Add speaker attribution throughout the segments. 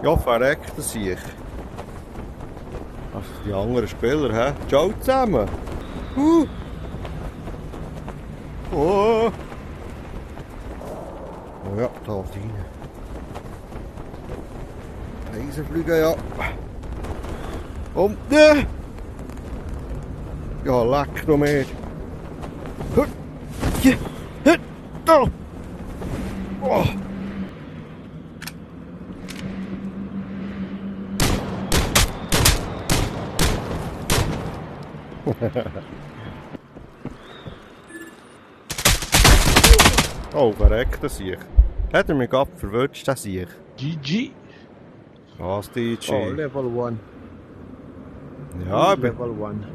Speaker 1: Ja, verreckt das ich. Also die anderen Spieler, hä? Ciao zusammen! Oh! Oh ja, da rein. Eisen fliegen, ja. Ne! Ja, leck noch mehr. Da! Oh! Oh, verreckt das ich. Hat er mich gerade verwünscht, das ich.
Speaker 2: GG.
Speaker 1: Was, DJ?
Speaker 2: Oh, Level 1.
Speaker 1: Ja, ich bin
Speaker 2: Level 1.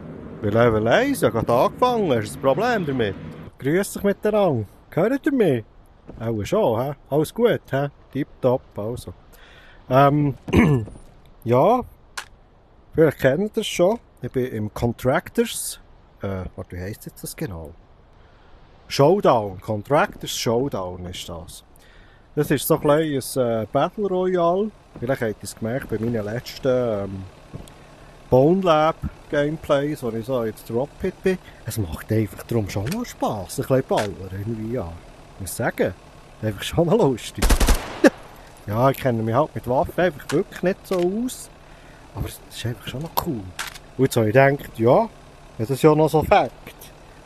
Speaker 1: bei Level 1, ich habe gerade angefangen. Hast du ein Problem damit? Grüß dich miteinander. Hört ihr mich? Auch schon, hä? Alles gut, hä? Tipptopp, also. Ja, vielleicht kennt ihr es schon. Ich bin im Contractors. Warte, wie heisst jetzt das genau? Showdown. Contractors Showdown ist das. Das ist so ein kleines Battle Royale. Vielleicht habt ihr es gemerkt bei meinen letzten Bone Lab Gameplays, wo ich so jetzt Dropit bin. Es macht einfach darum schon noch Spass, ein bisschen ballern irgendwie, ja. Ich muss sagen, einfach schon noch lustig. Ja, ich kenne mich halt mit Waffen einfach wirklich nicht so aus. Aber es ist einfach schon noch cool. Und jetzt habe ich gedacht, ja, das ist ja noch so Fakt.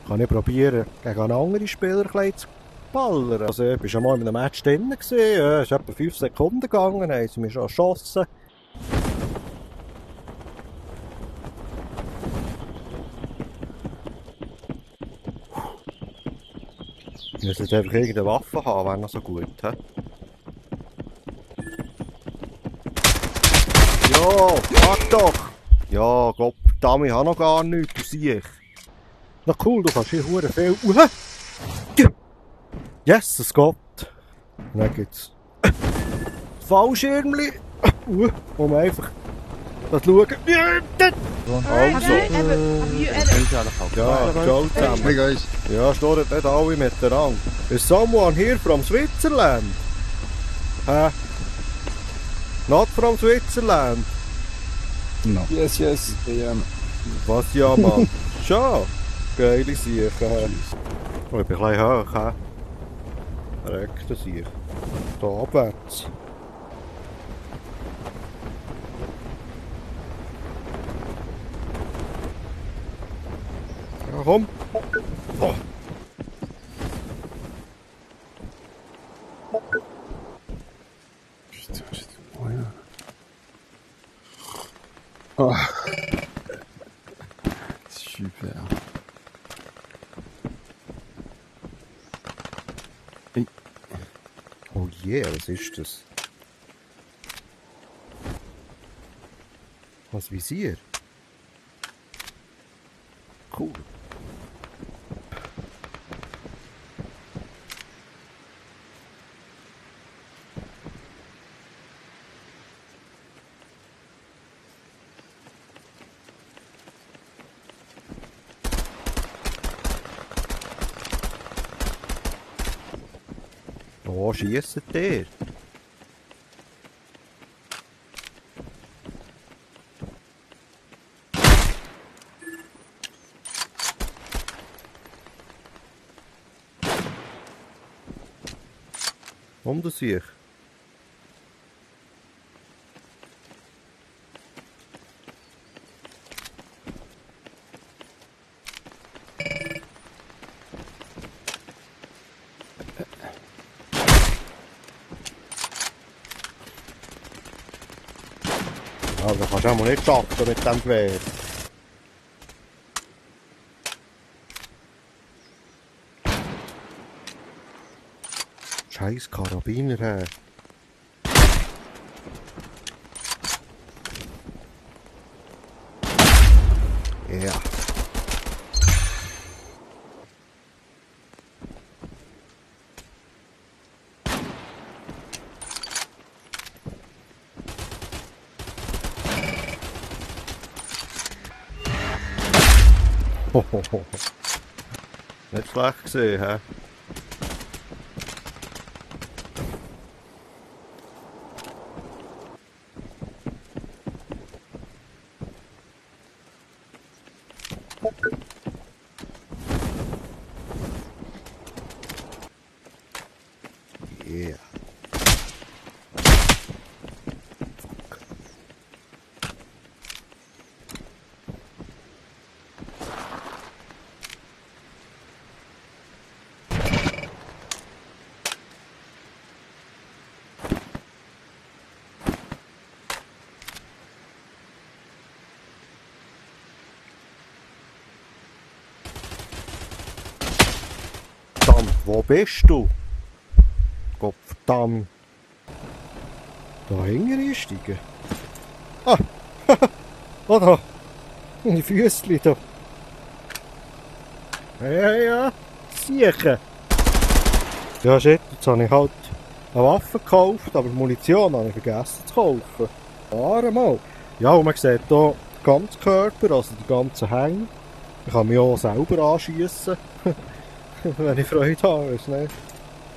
Speaker 1: Kann ich probieren, gegen andere Spieler ein bisschen zu ballern. Also ich war schon mal in einem Match drin, es ist etwa 5 Sekunden gegangen, haben sie mich schon erschossen. Ich muss jetzt einfach irgendeine Waffe haben, wäre noch so gut. He? Ja, warte doch! Ja, Gott, verdammt, ich habe noch gar nichts, du siehst. Na cool, du kannst hier hure viel... Yes, es geht. Und dann gibt's... Fallschirmli! Wo man einfach... Das schauen... Also... Ja, ciao zusammen.
Speaker 3: Hey guys.
Speaker 1: Ja, steht nicht alle miteinander. Is someone here from Switzerland? Hä? Not from Switzerland?
Speaker 3: No.
Speaker 2: Yes, yes, I am.
Speaker 1: Was ja, Mann? Schon? Geile Sicher. Oh, ich bin ein bisschen hoch, hä? Verreckte Sicher. Da abwärts. Ja, komm. Oh.
Speaker 3: Oh. Super.
Speaker 1: Oh je, was ist das? Was Visier? Cool. Wo schießt der? Um sich. Also kannst du auch mal nicht schaffen mit dem Gewehr. Scheiß Karabiner, hä? Ja. Hohoho. Nicht schlecht gesehen, hä? Wo bist du? Gottverdammt. Da hinten einsteigen. Ah! Oh da! Meine Füßchen da. Ja. Siechen. Ja shit, jetzt habe ich halt eine Waffe gekauft, aber Munition habe ich vergessen zu kaufen. Warte mal. Ja, und man sieht hier den ganzen Körper, also die ganzen Hänge. Ich kann mich auch selber anschiessen. Wenn ich Freude habe, ist nicht.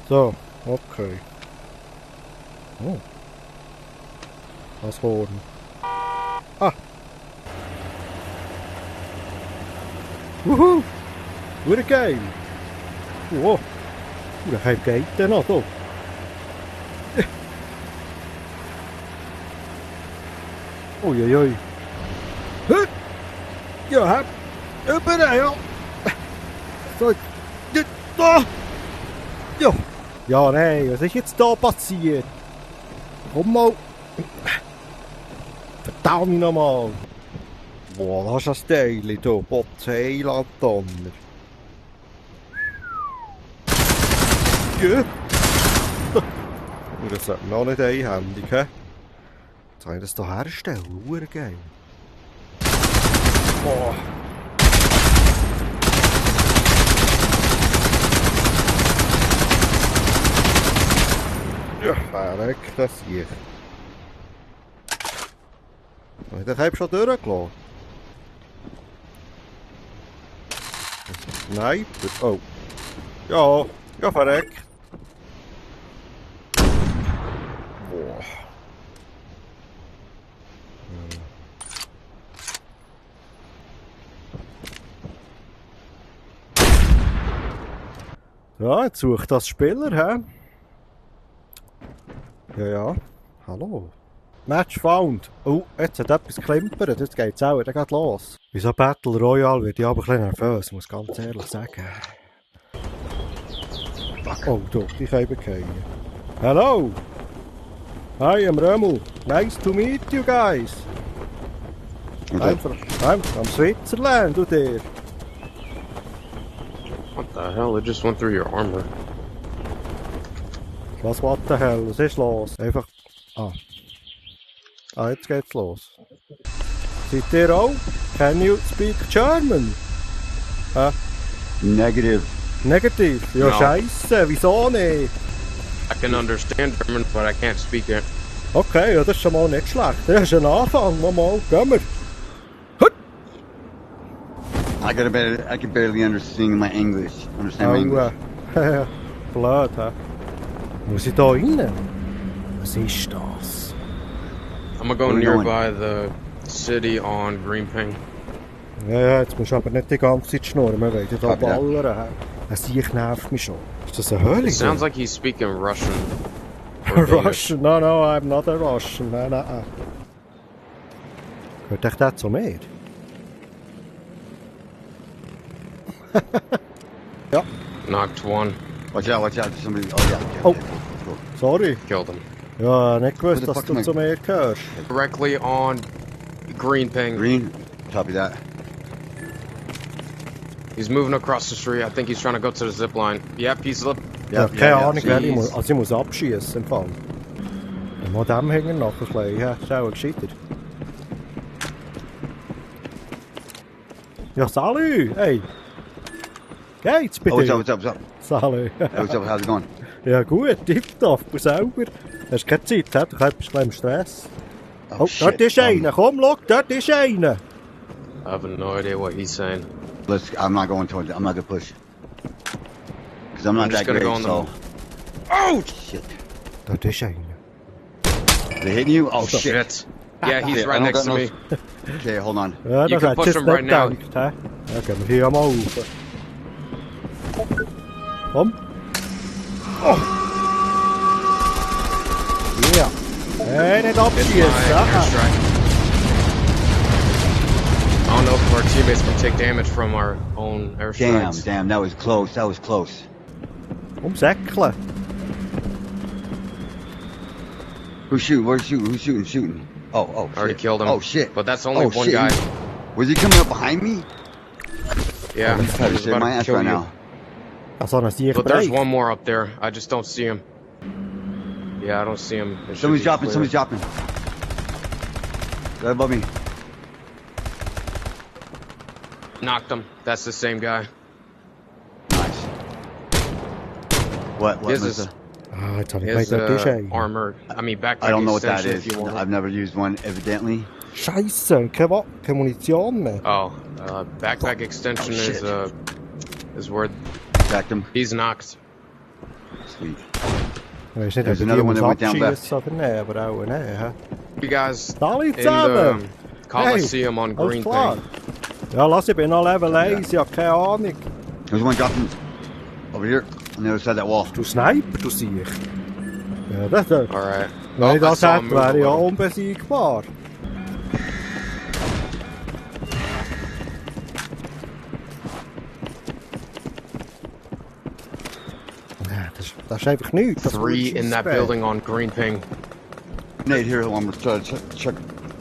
Speaker 1: So, okay. Oh. Das Horn. Ah! Wuhu! Wurde geil! Wow! Der Hype geht der noch da. Uiuiui. Ja, über ja. So. Da! Ja! Ja, nein, was ist jetzt da passiert? Komm mal! Verdammt nochmal! Boah, das ist das Teil hier, Botzeilantdonner. Ja! Das sollte noch nicht einhändig, hä? Jetzt kann ich das hier herstellen, urgeil. Boah! Ja, weg, das hier. Ich habe schon durchgelassen. Sniper. Oh. Ja, verreckt. Boah. Ja, jetzt sucht das Spieler, hä? Ja. Hallo. Match found. Oh, jetzt hat etwas geklimpert. Jetzt geht's auch wieder los. Wieso Battle Royale wird ich aber ein bisschen nervös, muss ganz ehrlich sagen. Oh, du, die können fallen. Hello! Hi, I'm Römu. Nice to meet you guys. I'm from Switzerland, du der.
Speaker 4: What the hell? It just went through your armor.
Speaker 1: Was, what the hell? Was ist los? Einfach... Ah, jetzt geht's los. Seid ihr auch? Can you speak German?
Speaker 2: Negative.
Speaker 1: Negativ? Ja,
Speaker 4: No.
Speaker 1: scheisse, wieso nicht?
Speaker 4: I can understand German, but I can't speak it.
Speaker 1: Okay, ja, das ist schon mal nicht schlecht. Das ist ein Anfang, mal, gehen wir.
Speaker 2: I can barely understand my English. Understand my English.
Speaker 1: Blöd, hä? Muss ich da rein? Was ist das?
Speaker 4: I'm gonna go
Speaker 2: Where we
Speaker 4: nearby the city on Green Ping.
Speaker 1: Ja, jetzt musst du aber nicht die ganze Zeit schnurren, wir wollen da
Speaker 2: Copy that.
Speaker 1: ballern, hä? Ein Sieg nervt mich schon. Ist das eine Höhle?
Speaker 4: It sounds like he's speaking Russian. Or Danish.
Speaker 1: Russian? No, I'm not a Russian. Nein. Gehört echt der zu mir? Ja,
Speaker 4: Knocked one.
Speaker 2: Watch out, somebody. Oh, yeah.
Speaker 1: Oh.
Speaker 2: Okay, cool.
Speaker 1: sorry.
Speaker 4: Killed him.
Speaker 1: Ja, nicht gewusst,
Speaker 2: Who the
Speaker 1: dass
Speaker 2: fuck
Speaker 1: du
Speaker 2: am I-
Speaker 1: zu mir gehörst.
Speaker 4: Directly on Green Ping.
Speaker 2: Green. Copy that.
Speaker 4: He's moving across the street. I think he's trying to go to the zip line. Yep, he's up.
Speaker 1: Ja, keine Ahnung, wer ich
Speaker 4: jeez.
Speaker 1: muss. Also ich muss abschießen im Fall. Dann muss dem hängen noch ein bisschen. Ja, ist auch gescheiter. Ja, salü! Hey! Geht's bei
Speaker 2: Oh,
Speaker 1: dir?
Speaker 2: what's up?
Speaker 1: Salü!
Speaker 2: Hey, what's up? How's it going?
Speaker 1: Ja gut, tipptopp, du selber. Hast keine Zeit, he? Du bist ein bisschen im Stress. Oh,
Speaker 2: shit.
Speaker 1: dort ist einer, komm, schau, dort ist einer!
Speaker 4: I have no idea what he's saying.
Speaker 2: I'm not going towards it. I'm not gonna push. Cause I'm not
Speaker 4: I'm just
Speaker 2: that
Speaker 4: gonna
Speaker 2: great,
Speaker 4: go on
Speaker 2: so...
Speaker 4: Oh
Speaker 2: Shit.
Speaker 1: Dort ist einer.
Speaker 2: They hitting you? Oh, shit.
Speaker 4: shit! Yeah, he's
Speaker 2: Yeah, I
Speaker 4: right
Speaker 2: don't
Speaker 4: next
Speaker 2: got
Speaker 4: to
Speaker 2: no-
Speaker 4: me.
Speaker 2: Okay, hold on.
Speaker 1: Ja,
Speaker 4: You
Speaker 1: das
Speaker 4: can
Speaker 1: hat
Speaker 4: push
Speaker 1: jetzt
Speaker 4: him
Speaker 1: nicht
Speaker 4: right now.
Speaker 1: gedacht, hä? Ja, gehen wir hier mal rauf. Komm. Oh! Ja. Hey, nicht
Speaker 4: It's my
Speaker 1: abschießen!
Speaker 4: airstrike. I don't know if our teammates can take damage from our own airstrikes.
Speaker 2: Damn, that was close.
Speaker 1: Umsäckeln!
Speaker 2: Who's shooting? Where's shooting? Oh,
Speaker 4: I already
Speaker 2: shit.
Speaker 4: killed him.
Speaker 2: Oh, shit.
Speaker 4: But that's only
Speaker 2: Oh,
Speaker 4: one
Speaker 2: shit.
Speaker 4: guy.
Speaker 2: He- Was he coming up behind me?
Speaker 4: Yeah,
Speaker 2: Oh,
Speaker 4: he
Speaker 2: he's
Speaker 4: was
Speaker 2: trying to
Speaker 4: about
Speaker 2: save my
Speaker 4: to
Speaker 2: ass
Speaker 4: kill
Speaker 2: right
Speaker 4: you.
Speaker 2: now.
Speaker 1: Also, dann sehe ich
Speaker 4: But there's one more up there. I just don't see him. Yeah, I don't see him.
Speaker 2: Somebody's dropping. Right above me.
Speaker 4: Knocked him. That's the same guy.
Speaker 2: Nice. What?
Speaker 4: His is
Speaker 1: jetzt habe ich gleich
Speaker 4: armor. I mean, backpack.
Speaker 2: I don't know what that
Speaker 4: extension,
Speaker 2: is.
Speaker 4: if you want
Speaker 2: I've never used one, evidently.
Speaker 1: Scheiße, keine Munition mehr.
Speaker 4: Oh, backpack extension is where
Speaker 2: Backed him.
Speaker 4: he's knocked.
Speaker 2: Sweet.
Speaker 1: There's
Speaker 2: another one that went down left.
Speaker 1: Aber auch nicht, hä?
Speaker 4: You guys
Speaker 1: Alle
Speaker 4: in
Speaker 1: zusammen!
Speaker 4: the Coliseum on Green
Speaker 1: klar.
Speaker 4: Thing.
Speaker 1: Ja, lass, ich bin noch Level 1, ich hab keine Ahnung.
Speaker 2: There's one dropping over here on the other side of that wall.
Speaker 1: Du Sniper, du Sieg. Ja, das
Speaker 4: Alright.
Speaker 1: wenn ich
Speaker 4: I
Speaker 1: das
Speaker 4: saw him
Speaker 1: hätte,
Speaker 4: move a
Speaker 1: wäre ich ja
Speaker 4: little.
Speaker 1: unbesiegbar. Das ist einfach nichts. Das
Speaker 4: 3 in that
Speaker 1: Spray.
Speaker 4: building on Green Ping.
Speaker 2: Nade here, I'm gonna try to check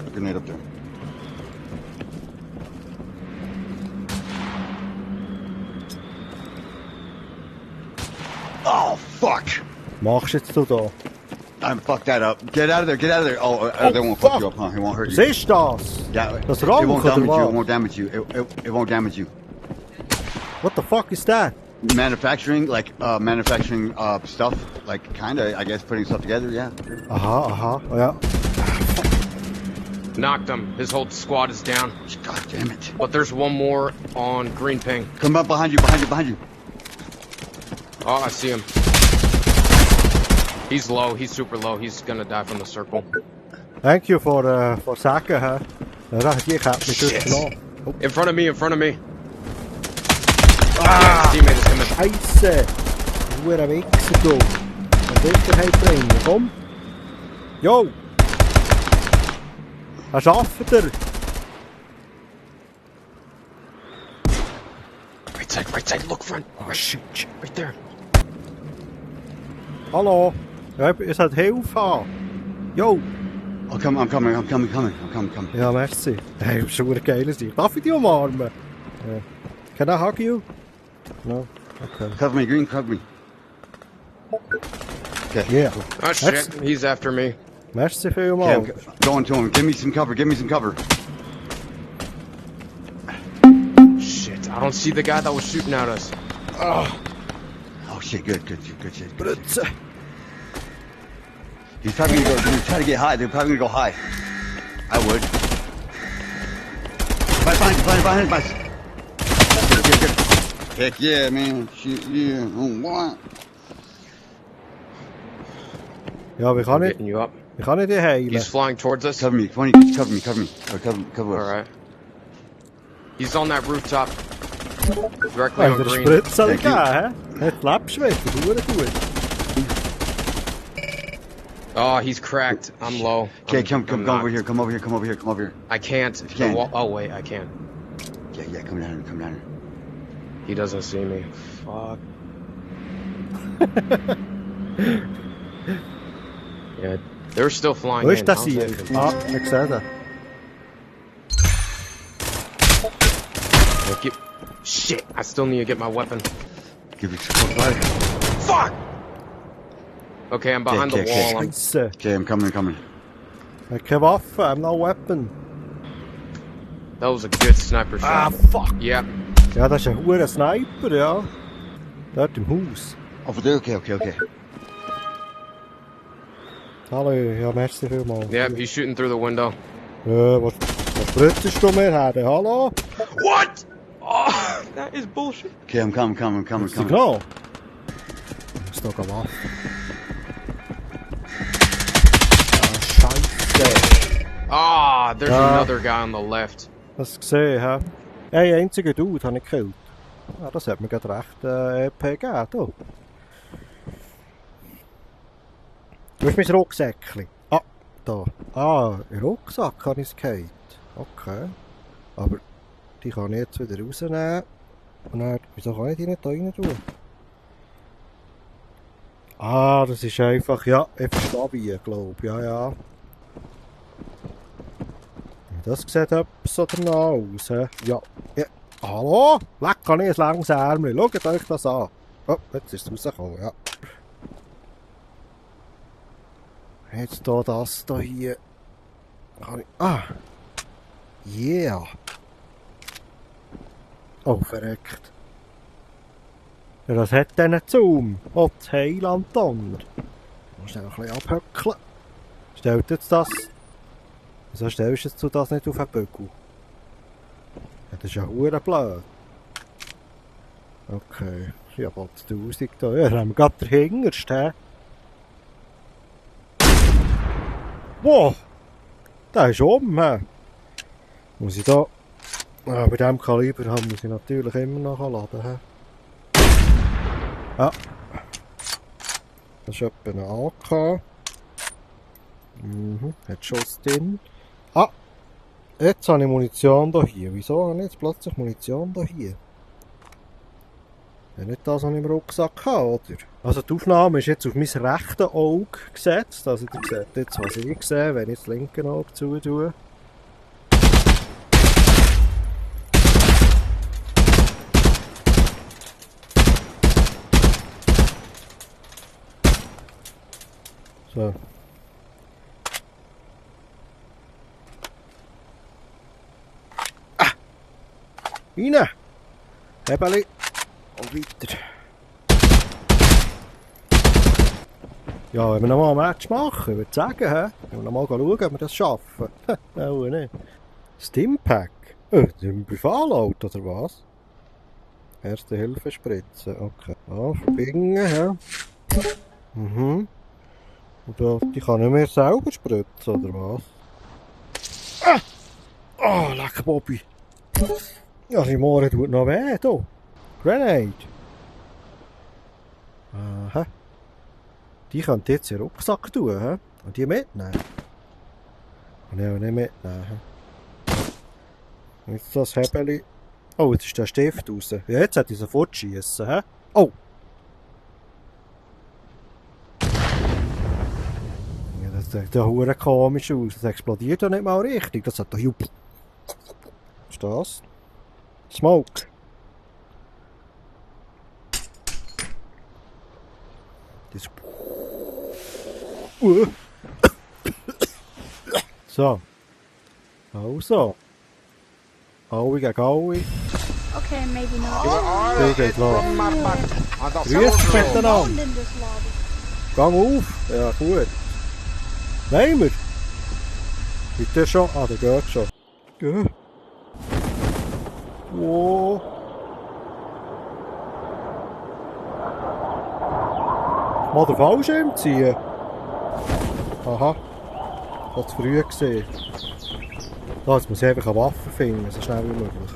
Speaker 2: the grenade up there. Oh, fuck!
Speaker 1: Machst jetzt du da?
Speaker 2: I fucked that up. Get out of there. Oh, that won't
Speaker 1: fuck.
Speaker 2: fuck you up, huh? It won't hurt you.
Speaker 1: Siehst du das?
Speaker 2: Yeah,
Speaker 1: Das
Speaker 2: it
Speaker 1: Rauch
Speaker 2: won't
Speaker 1: oder
Speaker 2: damage you. It
Speaker 1: was?
Speaker 2: won't damage you. It won't damage you.
Speaker 1: What the fuck is that?
Speaker 2: Manufacturing, manufacturing stuff, like kinda, I guess, putting stuff together. Yeah.
Speaker 1: Aha, ja.
Speaker 4: Knocked him. His whole squad is down.
Speaker 2: God damn it!
Speaker 4: But there's one more on Green Ping.
Speaker 2: Come up behind you.
Speaker 4: Oh, I see him. He's low. He's super low. He's gonna die from the circle.
Speaker 1: Thank you for sagen, hä? Ja, ich hab mich
Speaker 4: Shit.
Speaker 1: durchgenommen. Oh,
Speaker 4: In front of me. Yeah, his teammate is coming.
Speaker 1: Scheisse! Du ein Wichser, du. Und Sicherheit bringen, komm! Jo! Was schafft er?
Speaker 4: Right side, look front.
Speaker 1: Oh shit!
Speaker 4: Right there.
Speaker 1: Hallo! Ja, ihr sollt Hilfe haben! Jo!
Speaker 2: Oh, I'm coming.
Speaker 1: Ja, merci. Hey, das ist schon ein geiles Ding. Darf ich dich umarmen? Can I hug you? No? Okay.
Speaker 2: Cover me, Green. Cover me. Okay.
Speaker 1: Yeah.
Speaker 4: Oh shit, he's after me.
Speaker 1: Merci
Speaker 2: Okay,
Speaker 1: vielmals.
Speaker 2: I'm going to him. Give me some cover.
Speaker 4: Shit, I don't see the guy that was shooting at us.
Speaker 2: Oh shit! Good shit.
Speaker 1: Brutze.
Speaker 2: He's probably gonna try to get high. They're probably gonna go high. I would. Behind us. Good. Heck yeah, man. Shit, yeah. Oh, what?
Speaker 1: Ja, wie kann ich
Speaker 4: Getting you up.
Speaker 1: dich heilen?
Speaker 4: He's flying towards us.
Speaker 2: Cover me. Cover me. Or cover us.
Speaker 4: Alright. He's on that rooftop. Directly
Speaker 1: Hey,
Speaker 4: on
Speaker 1: der
Speaker 4: Green.
Speaker 1: Spritzer
Speaker 2: Thank you.
Speaker 1: gegeben, hä? Jetzt lebst du wieder, du gut.
Speaker 4: Oh, he's cracked. I'm low.
Speaker 2: Okay, come
Speaker 4: I'm
Speaker 2: over
Speaker 4: knocked.
Speaker 2: here.
Speaker 4: I can't.
Speaker 2: You can.
Speaker 4: Oh wait, I can.
Speaker 2: Yeah, come down here.
Speaker 4: He doesn't see me. Fuck. Yeah, they're still flying
Speaker 1: Wo
Speaker 4: in.
Speaker 1: ist das
Speaker 4: How's
Speaker 1: hier?
Speaker 4: that even-
Speaker 1: Ah, ich sehe den.
Speaker 4: Shit, I still need to get my weapon.
Speaker 2: Give it some fire.
Speaker 4: Fuck! Okay, I'm behind
Speaker 2: Okay,
Speaker 4: the
Speaker 2: okay.
Speaker 4: wall.
Speaker 1: Scheisse.
Speaker 2: Okay, I'm coming.
Speaker 1: Ich habe keine Waffe, I have no weapon.
Speaker 4: That was a good sniper shot.
Speaker 1: Ah, fuck!
Speaker 4: Yeah.
Speaker 1: Ja, das ist ein hoher Sniper, ja. Dort im Haus.
Speaker 2: Over there. Okay.
Speaker 1: Hallo, ja, merci vielmals.
Speaker 4: Yeah, he's shooting through the window.
Speaker 1: Was brütest du mir her? Hallo?
Speaker 4: What? Oh, that is bullshit.
Speaker 2: Okay, I'm coming.
Speaker 1: Signal? Ist doch eine Waffe. Ah, Scheiße.
Speaker 4: Ah, there's
Speaker 1: Ah.
Speaker 4: another guy on the left.
Speaker 1: Hast du gesehen, hä? Ein einziger Dude habe ich gekillt. Ja, das hat mir gerade recht EP gegeben, du. Wo ist mein Rucksäckchen? Ah, da. Ah, im Rucksack habe ich es gehabt. Okay. Aber die kann ich jetzt wieder rausnehmen. Und dann, wieso kann ich die nicht da rein tun? Ah, das ist einfach, ja, ich verstehe wie, glaube ich, ja. Das sieht etwas so danach aus, hä? Ja. Hallo? Leck, kann ich ein langes Ärmel. Schaut euch das an. Oh, jetzt ist es rausgekommen, ja. Jetzt da das da hier. Kann ich... Ah! Yeah! Oh, verreckt. Ja, das hat dann einen Zoom. Oh, das Heiland Donner. Muss noch ein bisschen abhöckeln. Stellt jetzt das... Wieso stellst jetzt du das nicht auf den Bügel? Ja, das ist ja verdammt blöd. Okay, ja, bald 1000 da. Ja, dann haben wir gerade den Hintersten. Wow! Der ist he? Muss ich da... Ja, bei diesem Kaliber haben muss ich natürlich immer noch laden. He? Ja. Das ist etwa ein AK. Mhm, hat Schuss drin. Ah! Jetzt habe ich Munition hier. Wieso habe ich jetzt plötzlich Munition hier? Ja, nicht das, was ich im Rucksack habe, oder? Also die Aufnahme ist jetzt auf mein rechtes Auge gesetzt. Also ihr seht jetzt, was ich sehe, wenn ich das linke Auge zutue. So. Ah! Rein! Hebeli! Und weiter. Ja, wenn wir noch mal ein Match machen, würde ich sagen, wenn wir noch mal schauen, ob wir das schaffen. Auch nicht. Stimpack? Im Fallout oder was? Erste Hilfe spritzen, okay. Ah, verbinden, ja. Mhm. Und die kann ich mir selber spritzen, oder was? Ah! Oh, lecker Bobby. Ja, die Moore tut noch weh, hier. Grenade. Aha. Die könnt ihr jetzt in den Rucksack tun, he? Und die mitnehmen. Und ich auch nicht mitnehmen. Jetzt das Hebeli. Oh, jetzt ist der Stift raus. Ja, jetzt hätte ich sofort schiessen, he? Oh! Ja, das sieht ja verdammt komisch aus. Das explodiert ja nicht mal richtig. Das hat doch hier... Was ist das? Smoke. Das... So. Also. Alle gegen alle.
Speaker 5: Okay, maybe not.
Speaker 1: Die geht los. Grüß dich miteinander.
Speaker 5: Found in this lobby.
Speaker 1: Gang auf. Ja, gut. Nein, wir. Geht der schon? Ah, der geht schon. Geh. Wow. Mal den Fallschirm ziehen. Aha. Ich habe es früh gesehen. Da, jetzt muss ich einfach eine Waffe finden, so schnell wie möglich.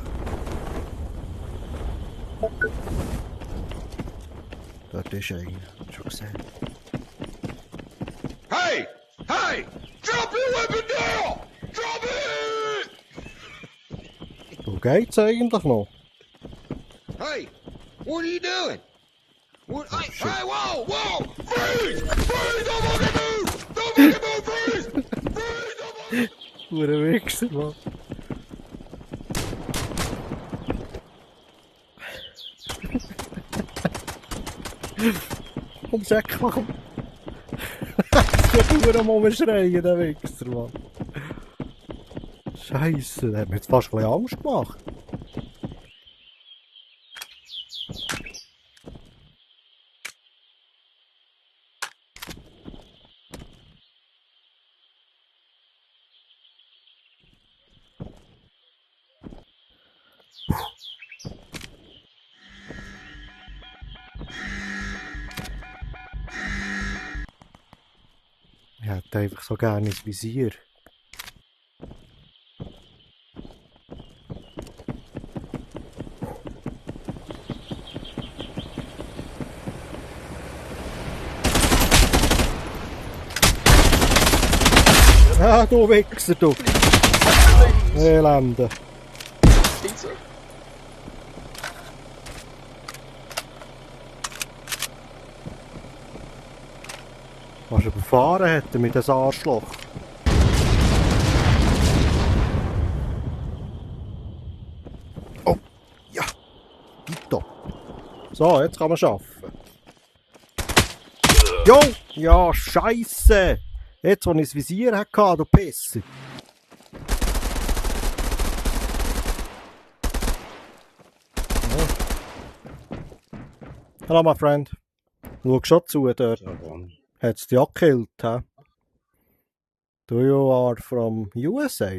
Speaker 1: Dort ist einer. Schon gesehen.
Speaker 2: Hey! Hey! Drop your weapon down! Drop it!
Speaker 1: Wo geht's eigentlich noch?
Speaker 2: Hey! What are you doing? What? Hey, whoa! Whoa! Freeze! Freeze! Don't fucking move! Don't fucking move! Freeze! Freeze! Don't fucking...
Speaker 1: Hure Wichser, Mann. Komm, Jack, komm. Ich kann nur am schreien, der Wichser, Mann. Scheisse, der hat mir jetzt fast ein bisschen Angst gemacht. Ich hätte einfach so gerne ins Visier. Ah, du Wichser, du! Elende!
Speaker 4: Pizza.
Speaker 1: Was er überfahren hätte mit diesem Arschloch. Oh, ja, Tito. So, jetzt kann man arbeiten. Jo! Ja, Scheisse! Jetzt, wo ich das Visier hatte, du Pisser. Hallo, my friend. Schau schon zu dort. Hat's dich auch gekillt, hä? Do you are from USA?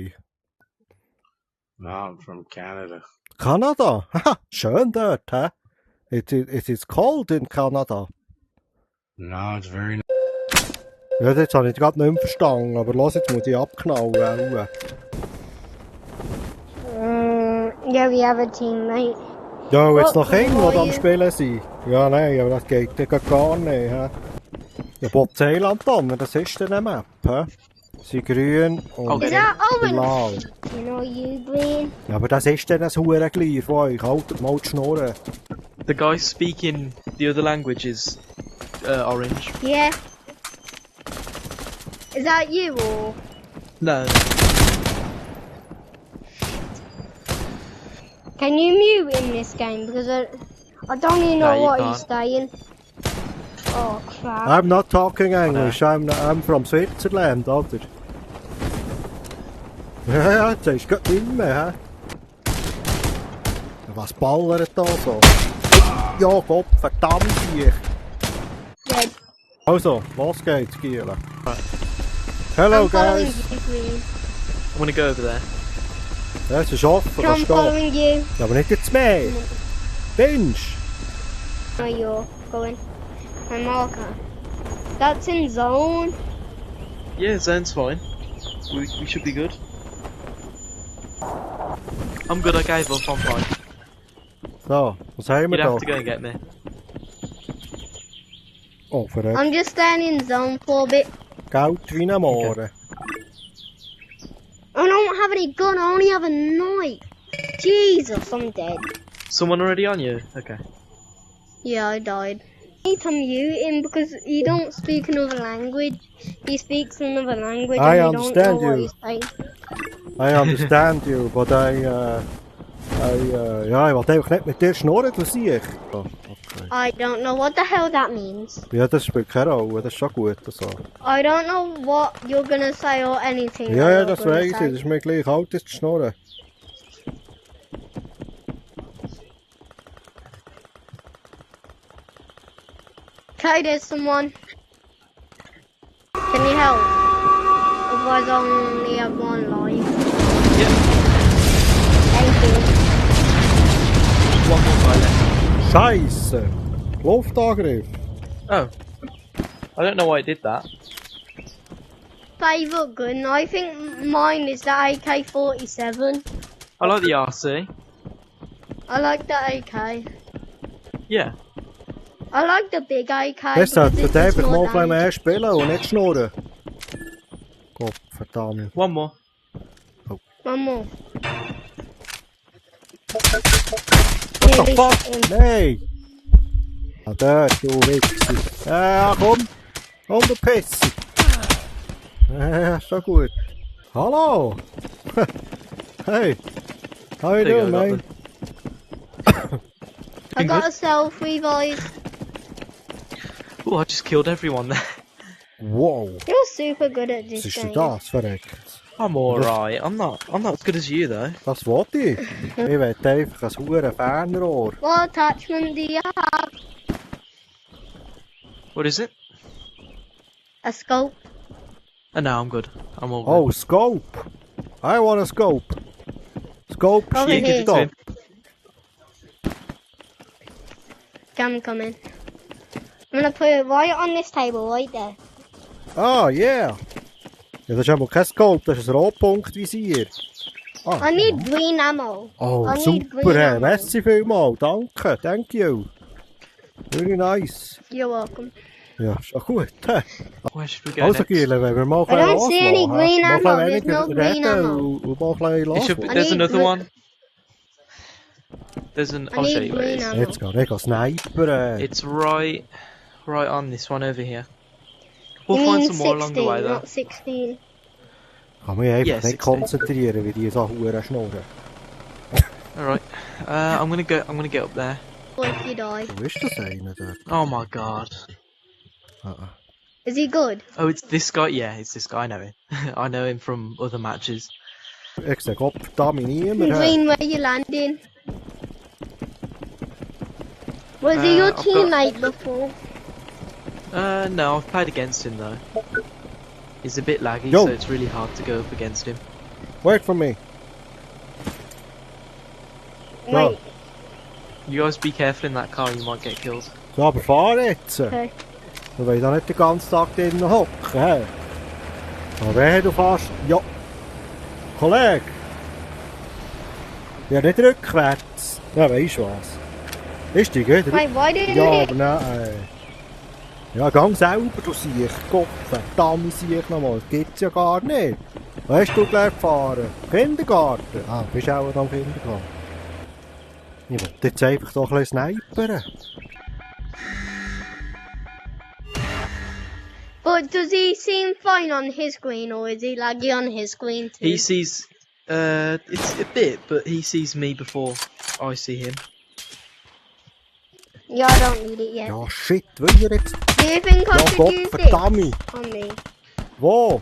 Speaker 6: No, I'm from Canada.
Speaker 1: Kanada? Haha, schön dort, hä? It is cold in Canada.
Speaker 6: No, it's very.
Speaker 1: Ja, jetzt habe ich gerade nicht mehr verstanden, aber los, jetzt muss ich abknallen.
Speaker 5: Yeah, we have a teammate.
Speaker 1: Ja, und jetzt
Speaker 5: Oh,
Speaker 1: noch Kinder,
Speaker 5: wo
Speaker 1: die am
Speaker 5: ihr-
Speaker 1: Spielen sind. Ja, nein, aber das geht ja gar nicht, hä? Ja, Bob Zeiland an, das ist dann eine Map, hä? Sie grün und
Speaker 4: Okay.
Speaker 5: Is that Owen?
Speaker 1: blau.
Speaker 5: You know you green.
Speaker 1: Ja, aber das ist dann ein Hurenglier von euch. Haltet mal die Schnurren.
Speaker 7: The guy speaking the other language is orange.
Speaker 5: Yeah. Is that you or?
Speaker 7: No.
Speaker 5: Can you mute in this game? Because I don't even know
Speaker 7: No, you
Speaker 5: what
Speaker 7: can't.
Speaker 5: he's saying. Oh crap.
Speaker 1: I'm not talking English, I'm from Switzerland, oder? Ja, ja, jetzt ist gerade nicht mehr, hä? Was ballert da so? Ja, Gott, verdammt dich!
Speaker 5: Dead.
Speaker 1: Also, los geht's, Giela. Hello,
Speaker 5: I'm following
Speaker 1: guys!
Speaker 5: you, green.
Speaker 7: I'm gonna go over there.
Speaker 1: Ja, es ist offen,
Speaker 5: I'm
Speaker 1: kannst du gehen.
Speaker 5: following you.
Speaker 1: Ja, aber nicht jetzt mehr! Binge!
Speaker 5: No, you're going. My marker. That's in zone.
Speaker 7: Yeah, zone's fine. We should be good. I'm good, I gave up, I'm fine.
Speaker 1: So, was haben wir
Speaker 7: You'd
Speaker 1: da?
Speaker 7: have to go and get me.
Speaker 1: Oh, verrückt.
Speaker 5: I'm just staying in zone for a bit.
Speaker 1: Geld wie ein Mohren.
Speaker 5: I don't have any gun, I only have a knife. Jesus, I'm dead.
Speaker 7: Someone already on you? Okay.
Speaker 5: Yeah, I died. I need to mute him because he don't speak another language. He speaks another language
Speaker 1: I
Speaker 5: and we don't know
Speaker 1: understand
Speaker 5: what
Speaker 1: you.
Speaker 5: he's saying.
Speaker 1: I understand you, but ja, ich wollte einfach nicht mit dir schnurren, du siehst. Oh, okay.
Speaker 5: I don't know what the hell that means.
Speaker 1: Ja, das spielt keine Rolle, das ist schon gut so.
Speaker 5: I don't know what you're gonna say or anything.
Speaker 1: Ja,
Speaker 5: that
Speaker 1: ja,
Speaker 5: you're
Speaker 1: das
Speaker 5: gonna
Speaker 1: weiss ich,
Speaker 5: say.
Speaker 1: das ist mir gleich, halt ist die Schnurren.
Speaker 5: Okay, there's someone. Can you help? Otherwise, I only have one life.
Speaker 7: Yeah,
Speaker 5: Thank you.
Speaker 7: one more guy left.
Speaker 1: Scheisse! Luftangriff!
Speaker 7: Oh. I don't know why it did that.
Speaker 5: Favourite gun? I think mine is the AK-47.
Speaker 7: I like the RC.
Speaker 5: I like the AK.
Speaker 7: Yeah.
Speaker 5: I like the big AK.
Speaker 1: Das sollte
Speaker 5: because it
Speaker 1: der
Speaker 5: does
Speaker 1: einfach mal
Speaker 5: more
Speaker 1: ein bisschen mehr
Speaker 5: damage.
Speaker 1: spielen und nicht schnurren. Gott, verdammt.
Speaker 7: One more.
Speaker 5: One more.
Speaker 1: What the fuck? Nein! Ah, dort, du Wichser. Ja, komm! Komm, du Pisser! Ja, schon gut. Hallo! Hey! How you
Speaker 7: There you
Speaker 1: doing,
Speaker 7: go,
Speaker 1: mate?
Speaker 5: I got a selfie, boys.
Speaker 7: Oh, I just killed everyone there.
Speaker 1: Wow!
Speaker 5: You're super good at
Speaker 1: Was
Speaker 5: this
Speaker 1: ist denn
Speaker 5: game.
Speaker 1: das, verreckt?
Speaker 7: I'm alright. I'm not as good as you though.
Speaker 1: Das wollte ich. Ich will einfach ein hure Fernrohr.
Speaker 5: What attachment do you have?
Speaker 7: What is it?
Speaker 5: A scope.
Speaker 7: Oh no, I'm good. I'm all good.
Speaker 1: Oh, scope! I want a scope! Scope
Speaker 5: Over
Speaker 1: shit
Speaker 5: here.
Speaker 1: it up!
Speaker 5: I'm coming. I'm gonna put it right on this table, right there.
Speaker 1: Ah, yeah! Ja, das ist aber kein Scope, das ist ein Rotpunktvisier. Ah,
Speaker 5: I need green ammo.
Speaker 1: oh,
Speaker 5: I need
Speaker 1: super,
Speaker 5: green
Speaker 1: hey.
Speaker 5: ammo.
Speaker 1: Merci vielmals, danke, thank you. Very nice.
Speaker 5: You're welcome.
Speaker 1: Ja, schon gut. Hä?
Speaker 7: Where should we go
Speaker 1: Also
Speaker 7: next?
Speaker 1: Giele, wenn wir mal
Speaker 5: I don't see any
Speaker 1: loslassen,
Speaker 5: green
Speaker 1: hä? Mal
Speaker 5: ammo,
Speaker 1: ein
Speaker 5: there's
Speaker 1: weniger
Speaker 5: no green
Speaker 1: reden
Speaker 5: ammo.
Speaker 1: und mal ein bisschen
Speaker 7: It should be,
Speaker 1: loslassen.
Speaker 7: there's
Speaker 5: need
Speaker 7: another
Speaker 5: blue-
Speaker 7: one. There's an.
Speaker 5: I
Speaker 7: I'll show
Speaker 5: need
Speaker 7: you where it
Speaker 5: green
Speaker 7: is.
Speaker 5: ammo.
Speaker 1: Jetzt gehe ich sniperen.
Speaker 7: It's right on this one over here. We'll
Speaker 5: You
Speaker 7: find
Speaker 5: mean
Speaker 7: some more along the
Speaker 5: 16,
Speaker 7: way though.
Speaker 5: not 16.
Speaker 1: Kann mich einfach
Speaker 7: Ja,
Speaker 1: nicht
Speaker 7: 16.
Speaker 1: konzentrieren, wie die so hure schnurren.
Speaker 7: Alright. I'm gonna get up there.
Speaker 5: Or if you die.
Speaker 1: Wo ist das einer dort?
Speaker 7: Oh my god.
Speaker 5: Is he good?
Speaker 7: Oh, it's this guy? Yeah, it's this guy, I know him. I know him from other matches.
Speaker 1: Ik zeg op, Tommy niemand.
Speaker 5: Green, where you landing? Was he your
Speaker 7: I've got-
Speaker 5: teammate before?
Speaker 7: No, I've played against him though. He's a bit laggy,
Speaker 1: Yo.
Speaker 7: so it's really hard to go up against him.
Speaker 1: Wait for me. Zo,
Speaker 5: Wait,
Speaker 7: You guys be careful in that car, you might get killed.
Speaker 1: zo bevaar jetzt.
Speaker 5: okay.
Speaker 1: Dan wil je dan niet de ganze Tag drinnen hocken, hè? Maar wehe, du fährst... Ja. Kollege. Ja, nicht rückwärts. Ja, weisst was. Ist die, gell?
Speaker 5: Wait, why did
Speaker 1: Ja,
Speaker 5: you
Speaker 1: aber nein. Ja, gang selber, du Siech. Gott, verdammt Siech nochmal. Das gibt's ja gar nicht. Wo hast du gelernt fahren? Kindergarten? Ah, bist auch noch am Kindergarten. Ich will jetzt einfach doch ein bisschen snipern.
Speaker 5: But does he seem fine on his screen, or is he laggy on his screen too?
Speaker 7: He sees, it's a bit, but he sees me before I see him.
Speaker 5: Yeah, I don't need it yet.
Speaker 1: Ja, shit, will ihr jetzt...
Speaker 5: Do you think I
Speaker 1: Ja,
Speaker 5: should
Speaker 1: Gott,
Speaker 5: use
Speaker 1: verdammt.
Speaker 5: this on me?
Speaker 1: Wo?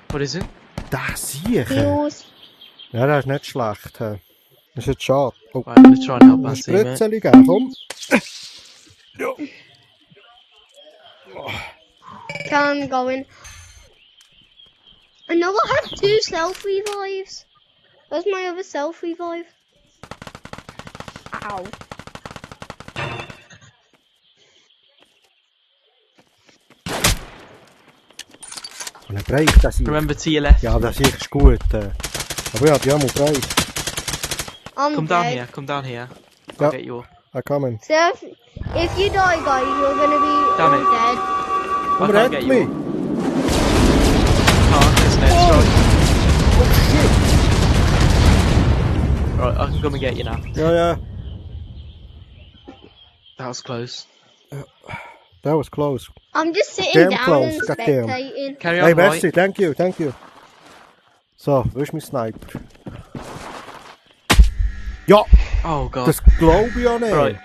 Speaker 7: What is it?
Speaker 1: Der Siech.
Speaker 5: Heals.
Speaker 1: Ja, das ist nicht schlecht. Das ist jetzt schade. Oh,
Speaker 7: Right, I'm gonna try and help my
Speaker 1: ein
Speaker 7: teammate.
Speaker 1: Spritzeli geben, komm.
Speaker 5: Okay, I'm going. I know I have 2 self revives. Where's my other self revive? Ow.
Speaker 1: Und er breicht das Siech.
Speaker 7: Remember to your left.
Speaker 1: Ja, das Siech ist gut. Aber ja, die haben breicht.
Speaker 5: I'm
Speaker 7: Come down
Speaker 5: dead.
Speaker 7: here, come down here.
Speaker 1: Ja.
Speaker 7: I'll get you.
Speaker 1: I come.
Speaker 5: So if you die, guys, you're gonna be
Speaker 7: Damn
Speaker 5: all
Speaker 7: it.
Speaker 5: dead.
Speaker 7: I
Speaker 1: Come
Speaker 7: can't
Speaker 1: red
Speaker 7: get
Speaker 1: me.
Speaker 7: you. Can't, there's an airstrike. Right, I can come and get you now.
Speaker 1: Ja, ja.
Speaker 7: That was close.
Speaker 1: That was close.
Speaker 5: I'm just sitting
Speaker 1: Damn
Speaker 5: down
Speaker 1: close,
Speaker 5: and
Speaker 1: goddamn.
Speaker 5: spectating.
Speaker 7: Carry
Speaker 1: Hey,
Speaker 7: on,
Speaker 1: merci,
Speaker 7: right?
Speaker 1: thank you, thank you. So, wo ist mein Sniper? Ja,
Speaker 7: Oh god.
Speaker 1: das glaube ich ja nicht.
Speaker 7: Right.